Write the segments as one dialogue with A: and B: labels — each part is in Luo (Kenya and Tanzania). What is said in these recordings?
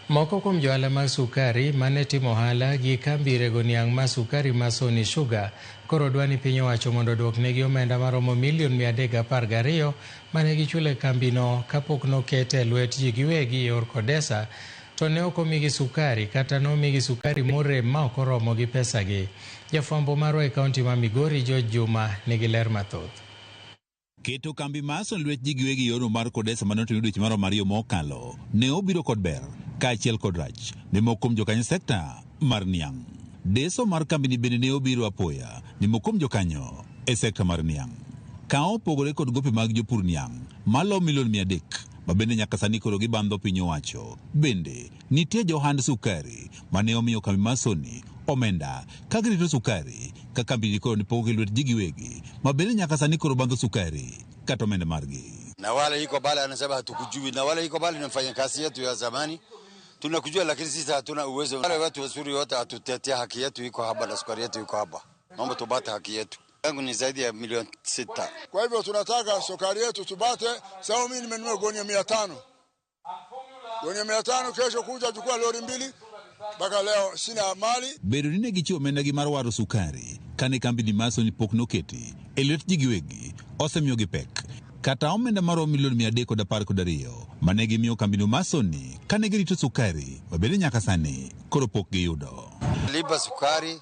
A: Moko kuom johala mag sukari mane timo ohala gi kambi rego niang' mar sukari mar Sony Sugar koro dwa ni piny owacho mondo oduoknegi omenda maromo milion 312 mane gichulo e kambino kapok nokete e lwet ji giwegi e yor Kodesa to ne ok omigi sukari kata nomigi sukari morem ma ok oromo gi pesagi. Jafwambo marwa e kaunti ma Migori George Juma nigi ler mathoth.
B: Keto kambi mar Sony lwet ji giwegi yorno mar Kodesa mane otim dweche maromo ariyo mokalo ne obiro kod ber kaachiel kod rach ne moko kuom jokanyo sekta mar niang'. Deso mar kambini bende ne obiro apoya ne moko kuom jokanyo e sekta mar niang'. Ka opogore kod gope mag jopur niang' malo milion 300 ma bende nyaka sani koro gibandho piny owacho. Bende nitie johand sukari mane omiyo kambi mar Sony omenda ka girito sukari ka kambini koro ne pok lwet ji giwegi ma bende nyaka sani koro bandho sukari kata omenda margi.
C: Na wale iko pale anasema hatukujui, na wale iko pale ni mfanyakazi yetu ya zamani tunakujua, lakini sisi hatuna uwezo. Wale watu wazuri wote hatutetea haki yetu iko hapa na sukari yetu iko hapa, naomba tupate haki yetu. Yangu ni zaidi ya milioni 6.
D: Kwa hivyo tunataka sukari yetu tupate. Sababu mimi nimenunua gunia 500, gunia 500, kesho kuja chukua lori mbili, mpaka leo sina mali.
B: Bedo ni ne gichiwo omendagi mar waro sukari kane kambini mar Sony pok noketi e lwet ji giwegi osemiyogi pek kata omenda maromo milion 312 mane gimiyo kambino mar Sony kane girito sukari ma bende nyaka sani koro pok giyudo.
C: Lipa sukari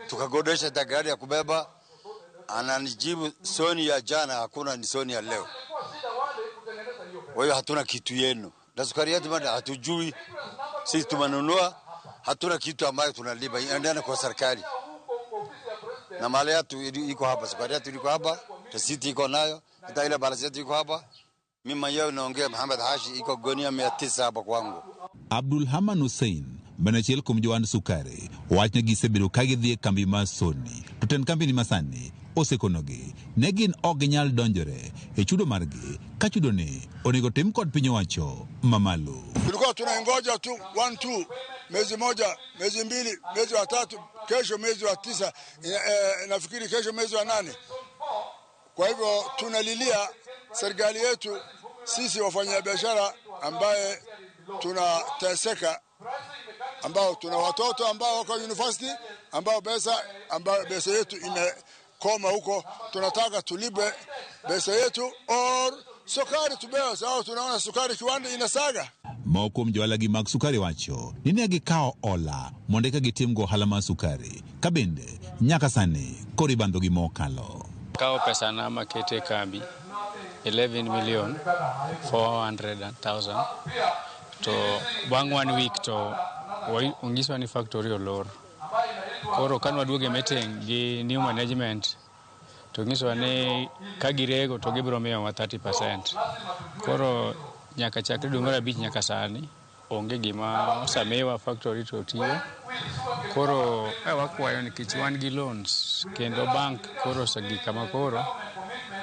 C: tukagodesha hata gari ya kubeba, ananijibu Sony ya jana hakuna, ni Sony ya leo. Kwa hiyo hatuna kitu yenu na sukari yetu bado hatujui, sisi tumenunua, hatuna kitu ambayo tunalipa, endana kwa serikali na mali yetu iko hapa, sukari yetu iko hapa, risiti iko nayo, hata ile balance yetu iko hapa. Mimi mwenyewe naongea Muhammad Hashi, iko gunia 900 hapa kwangu.
B: Abdul Haman Hussein mana achiel kuom johand sukari wach ni gisebedo ka gidhi e kambi mar Sony to tend kambini masani osekonogi ne gin ok ginyal donjore e chudo margi ka chudo ni onego tim kod piny owacho mamalo.
D: Tulikuwa tunaingoja tu 1 2 mwezi moja, mwezi mbili, mwezi wa tatu, kesho mwezi wa tisa, nafikiri kesho mwezi wa 8. Kwa hivyo tunalilia serikali yetu, sisi wafanyabiashara ambaye tunateseka, ambao tuna watoto ambao wako university, ambao pesa yetu imekoma huko. Tunataka tulipe pesa yetu or sukari tubewe, sababu tunaona sukari kiwanda inasaga.
B: Moko kuom johala gi mag sukari wacho ni ne gikawo hola mondo eka gitim go ohala mar sukari ka bende nyaka sani koro ibandho gi mokalo.
E: Kawo pesa na makete kambi 11,400,000 to bang' 1 week to onyiswa ni factory olor. Koro ka nwaduogo e meeting gi new management to nyiswa ni ka girego to gibiro miyowa 30%. Koro nyaka chakre dwe mar 5 nyaka sani onge gima osemiwa factory to tiyo. Koro wakwayo nikech wan gi loans kendo bank koro osegik kama koro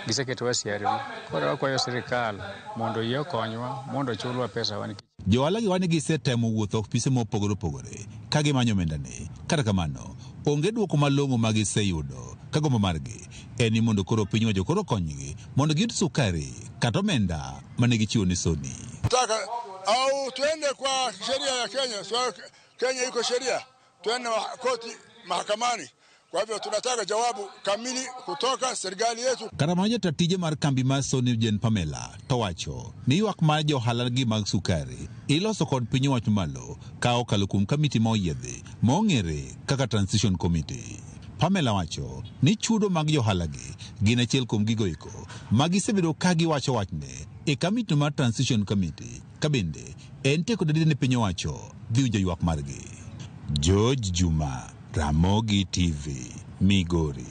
E: giseketowa CRB. Koro wakwayo sirikal mondo oyie okonywa mondo ochulwa pesa wa.
B: Johala gi wani gisetemo wuotho ofise mopogore opogore ka gimanyo omendani. Kata kamano, onge dwoko malong'o ma giseyudo ka gombo margi en ni mondo koro piny owacho koro okonygi mondo giyud sukari kata omenda mane gichiwo ne Sony.
D: Taka au tuende kwa sheria ya Kenya, so Kenya iko sheria, tuende koti mahakamani. Kwa hivyo tunataka jawabu kamili kutoka serikali yetu.
B: Kata mana jata tije mar kambi mar Sony Jane Pamela to wacho ni ywak mar johala gi mag sukari iloso kod piny owacho malo ka okalo kuom kamiti ma oyiedhi ma ong'ere kaka Transition Committee. Pamela wacho ni chudo mag johala gi gin achiel kuom gigo eko ma gisebedo ka giwacho wachne e kamiti mar Transition Committee ka bende en tie kod adier ni piny owacho dhi winjo ywak margi. George Juma, Ramogi TV, Migori.